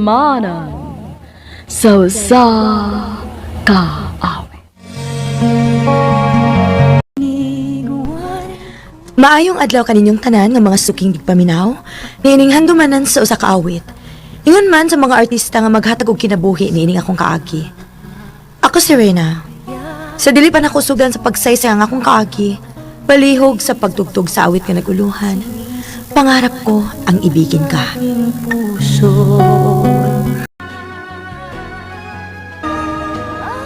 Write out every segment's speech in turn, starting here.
Handumanan sa usa ka awit. Maayong adlaw kaninyong tanan nga mga suking digpaminaw, niining handumanan sa usa ka awit. Ingon man sa mga artista nga maghatag og kinabuhi niining akong kaagi. Ako si Reyna. Sa dili pa nako sugdan sa pagsaysay ang akong kaagi, palihog sa pagtugtog sa awit nga naguluhan. Pangarap ko ang ibigin ka.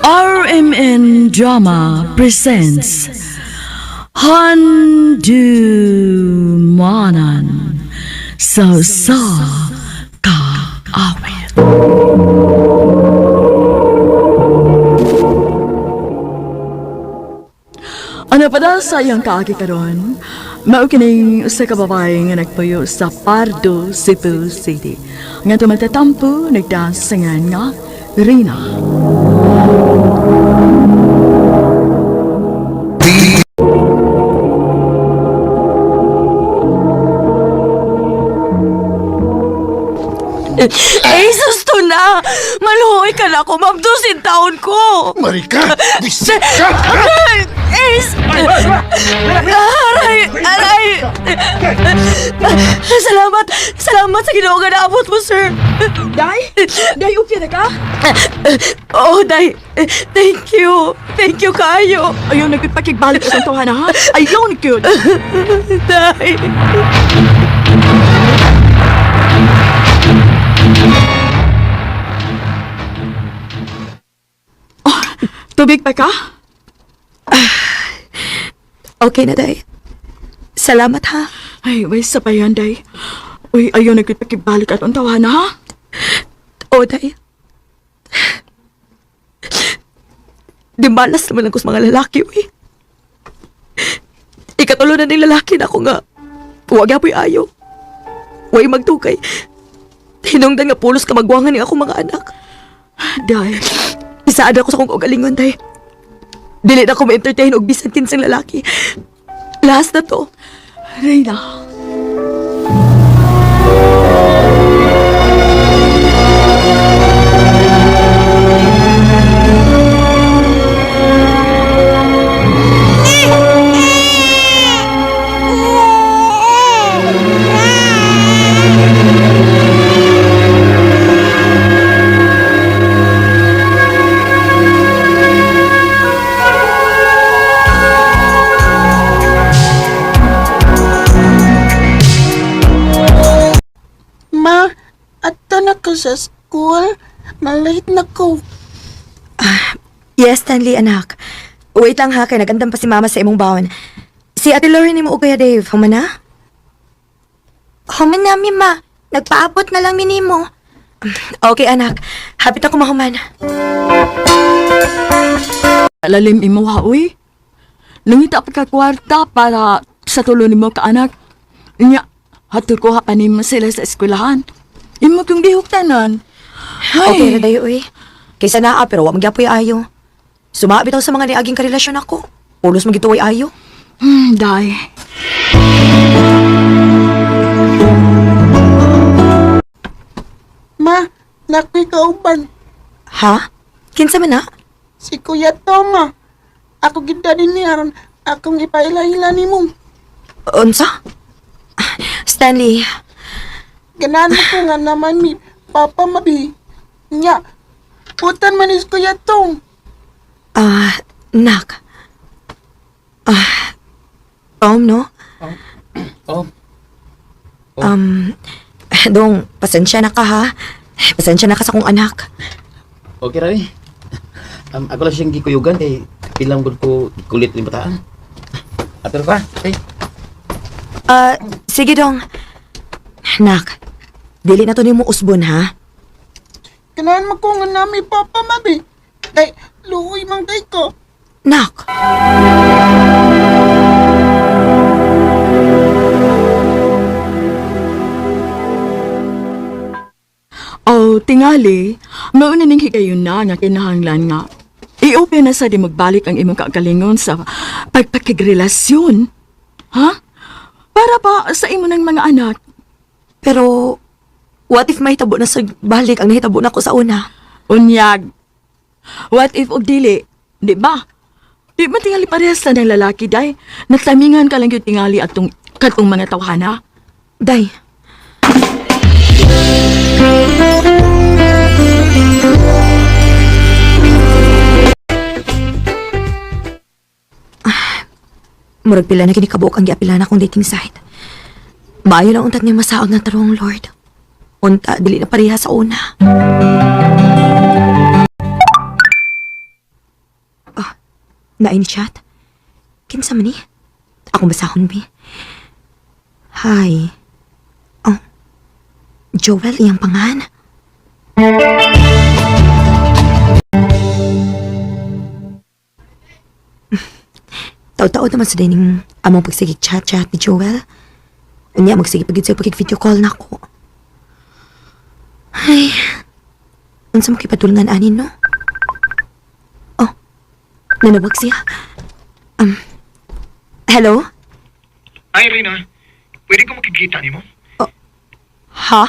RMN Drama presents Handumanan sa usa ka awit. Ano pa daw sa iyang kaagi karon? Mao kining usa ka babae nga nagpuyo sa Pardo, Cebu City. Nga tumatatampo nagdasangan nga Rina. Eh, susto na! Maluhoy ka na ako, ma'am. Dusin taon ko! Marika! Bisik ka! Aray! Ace! Aray! Aray! Salamat! Salamat sa Ginoo nga naabot mo, sir! Day? Day, okay na ka? Oh, Day! Thank you! Thank you kayo! Ayaw na pakigbalik sa tuhan ha? Ayaw na cute! Day! Tubig pa ka? Okay na, Day. Salamat, ha? Ay, way sa pa yan, Day. Uy, ayaw na cute pakigbalik atong tawahan ha? Oh, Day. Di malas naman ako sa mga lalaki, uy. Ikatulo na ng lalaki na ako nga. Huwag apoy ayo. Huwag magtukay. Hinungdan nga pulos ka magwangan ni ako mga anak. Day, Isaad ako sa kong kaugalingon, Day. Dili na ako ma-entertain og bisan kinsang lalaki. Last na to. Reyna. Ma, ato na ko sa school. Malate na ko. Yes, Stanley, anak. Wait lang ha, kay nagandam pa si mama sa imong baon. Si Ate Lauren ni mo o Kuya Dave, human na? Human na, Mima. Nagpaabot na lang minimo. Okay, anak. Hapit ako mahuman. Lalim imo ha, uy. Nangita pa ka kwarta para sa tulo nimo ka anak. Nya, hatol ko ha pa nimo sila sa eskwelahan. Imo kung gihuktanan. Ay, Okay ra dayo, uy. Kaysa naa, pero wa magyapoy ayo. Sumabi daw sa mga niaging karelasyon ako. Pulos magituoy ayo. Day. Ma, nakoy kauban. Ha? Kinsa man na? Si Kuya Toma. Ako gid din ni aron akong ipaila-ila nimo. Unsa? Stanley, Ganahan mo ko nga naman mi papa mabi. Nya, putan man is Kuya Tom. ah, nak. Ah, Tom, no? Oh, Dong, pasensya na ka ha. Pasensya na ka sa kong anak. okay ra eh. Ako lang siyang gikuyugan kay pilang gud ko kulit ni bataan. Ato ka, okay. Ah, sige dong. Nak, dili na to nimo usbon ha. Ganahan mo ko nga nami papa mabi. Kay luoy man kay ko. Nak. Oh, tingali, mauna ning higayon na nga kinahanglan nga. I-open na sa di magbalik ang imong kagalingon sa pagpakigrelasyon. Ha? Para pa sa imo ng mga anak. Pero What if mahitabo na sa balik ang nahitabo na ko sa una? Unyag. What if og dili? Di ba? Di ba tingali parehas na ng lalaki, day? Nagtamingan ka lang yung tingali atong katong mga tawhana. Day. Ah, murag pila na kini kabuok ang giapila na akong dating site. Maayo lang untag niya masaog ng tarong Lord. Unta, dili na pareha sa una. Ah, nain chat? Kinsa man ni? Akong basahon, bi. Hi. Oh. Joel, iyang pangan. Tao-tao naman sa dining among pagsigig chat-chat ni Joel. Unya, magsige pagid siya pagig video call na ko. Ay, unsa mo kipadulngan anin, no? Oh, nanawag siya. Hello? Ay, Rina. Pwede ko makikita nimo? Ha?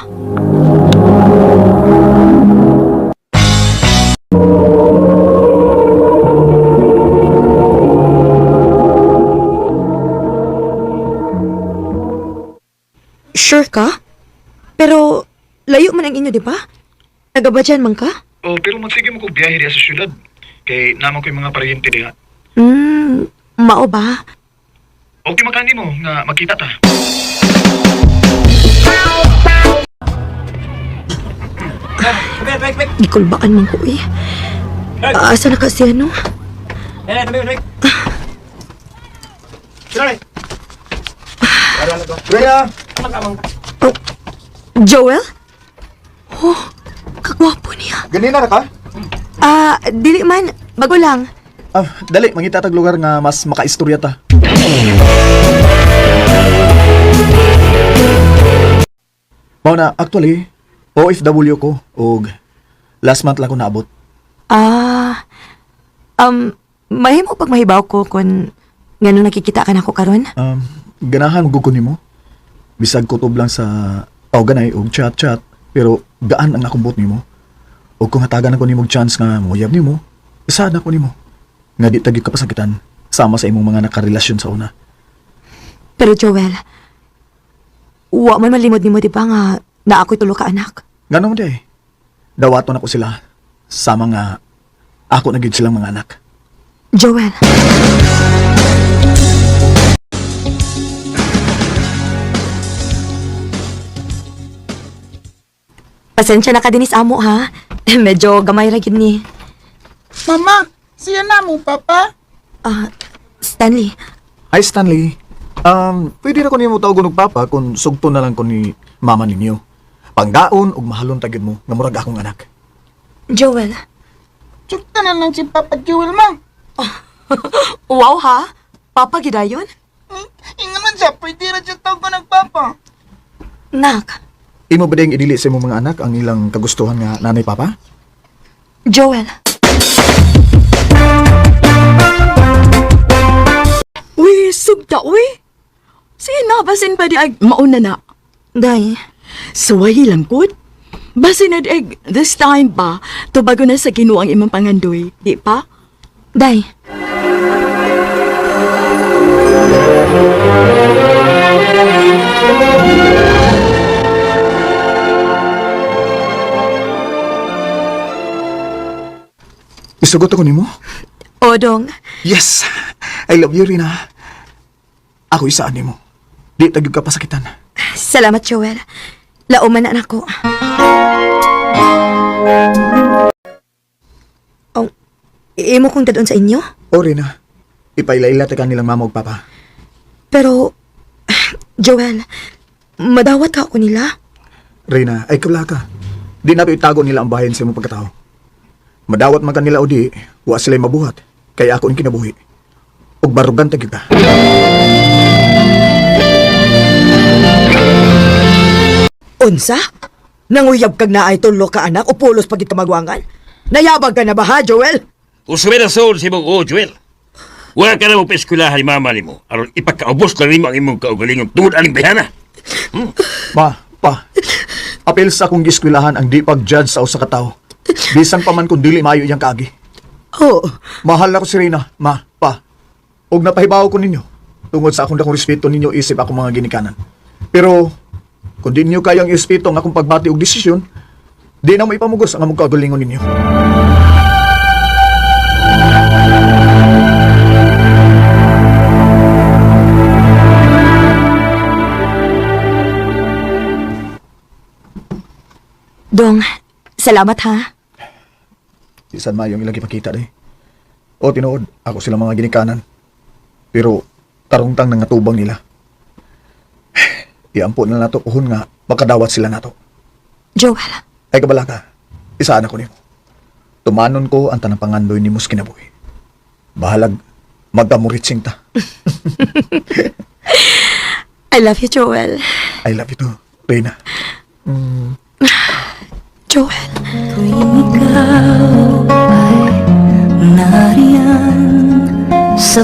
Sure ka? Pero layo man ang inyo, di ba? Nagabadyan man ka? Oh, pero magsige mo kog biyahe diha sa syudad. Kay naman ko yung mga paryente diha. Mao ba? Okay makani mo nga makita ta. Gikulbaan man ko eh. Asa na kasi ano? Rhea! Oh, Joel? Oh, kagwapo niya. Ganina na ka? Ah, dili man. Bago lang. Ah, dali, mangita tag lugar nga mas makaistorya ta. Mao na, actually, OFW ko og last month lang ko naabot. Ah, mahimo pag mahibaw ko kung ngano nakikita ka nako karon. Ganahan gud ko nimo. Bisag kutob lang sa organi og chat-chat, pero gaan ang akong buot nimo. Og kung hatagan ako nimo og chance nga moyab nimo, isaad ako nimo. Nga di tagyo kapasakitan sama sa imong mga nakarelasyon sa una. Pero Joel, wa man malimod nimo di ba nga na ako'y tulo ka anak. Ngano man di ay? Dawaton ako sila. Sama nga ako na gyud silang mga anak. Joel. Pasensya na ka dinis amo ha. Medyo gamay ra gid ni. Mama, siya na mo, papa. Ah, Stanley, Hi Stanley. Pwede na ko nimo tawgon og papa kung sugto na lang ko ni mama ninyo. Panggaon og mahalon ta gyud mo nga murag akong anak. Joel. Tsukta na lang si Papa Joel, ma. Wow ha. Papa gidayon? Inga man siya, pwede ra siya tawag ko ng papa. Nak, Imo ba ding idili sa imong mga anak ang ilang kagustuhan nga nanay papa? Joel. Uy, sugta, uy. Sige na, basin pa di ay mauna na. Day, Suwayi lang kod. Basin na di ay this time ba, tubago na sa Ginoo ang imong pangandoy, di pa? day. Isugot ako nimo? Odong, Yes. I love you, Rina. Ako isaan nimo. Di ta gyud ka pasakitan. salamat Joel. Lauman na nako. Oh, imo kong dadon sa inyo? O Rina, ipaila-ila ta ka nilang mama ug papa. Pero, Joel, madawat ka ako nila. Reyna, ay kabla ka. Di nato itago nila ang bahin sa imong pagkatao. Madawat man kanila o di, wa sila'y mabuhat. Kaya ako ang kinabuhi. Ug barugan ta gyud ka. Unsa? Nanguyab kag naay tulo ka anak o pulos pag itamagwangan? Nayabag ka na ba ha, Joel? Usme na soon si mong o, Joel. Wala ka na mo paeskwelahan ni mama nimo. Aron ipakaubos na nimo ang imong kaugalingon tungod aning bayhana. Ma, pa. Apil sa akong gieskwilahan ang di pag-judge sa usa ka tawo. Bisan pa man kung dili maayo iyang kaagi. Oh, Mahal ako si Reyna, ma, pa. Ug napahibaw ko ninyo tungod sa akong dakong respeto ninyo isip akong mga ginikanan. Pero kung di ninyo kayang irespeto ang akong pagbati og desisyon, di na mo ipamugos ang among kagalingon ninyo. Dong, salamat ha. Isan maayong ilang ipakita day. O tinuod, ako sila mga ginikanan. Pero tarungtang nangatubang nila. Iampo na nato puhon nga makadawat sila nato. Joel, Ay kabala ka, isaan ako nimo. Tumanon ko ang tanang pangandoy ni Mus kinabuhi. Bahalag, magkamuritsing ta. I love you, Joel. I love you too, Reyna. Joel. Tuwing ikaw ay nariyan sa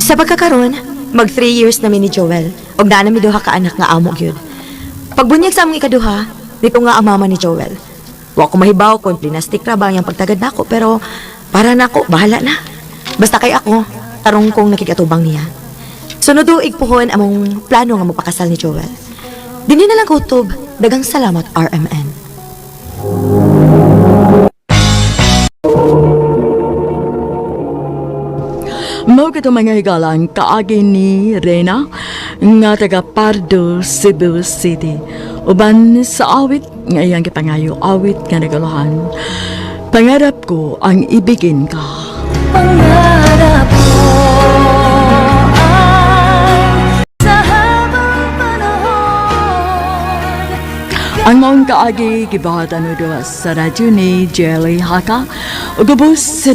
Sa pagkakaroon, mag 3 years na mi ni Joel. Og naa na mi duha ka anak nga amo gyud. Pagbunyag sa among ikaduha, nito nga ang mama ni Joel. Wa ko mahibaw kung plinastik ra ba ang iyang pagtagad nako, pero para nako bahala na. Basta kay ako, tarong kong nakigatubang niya. Sunod tuig puhon among plano nga magpakasal ni Joel. Dinhi na lang kutob. Dagang salamat RMN. Mao kato mga higalan kaagi ni Rena nga taga Pardo, Cebu City. Uban sa awit nga iyang gipangayo awit nga naguluhan. Pangarap ko ang ibigin ka. Pangarap ko ay sa habang panahon. Ang maong kaagi gibuhatan o duwa sa radyo ni Jelly Haka ug ubos sa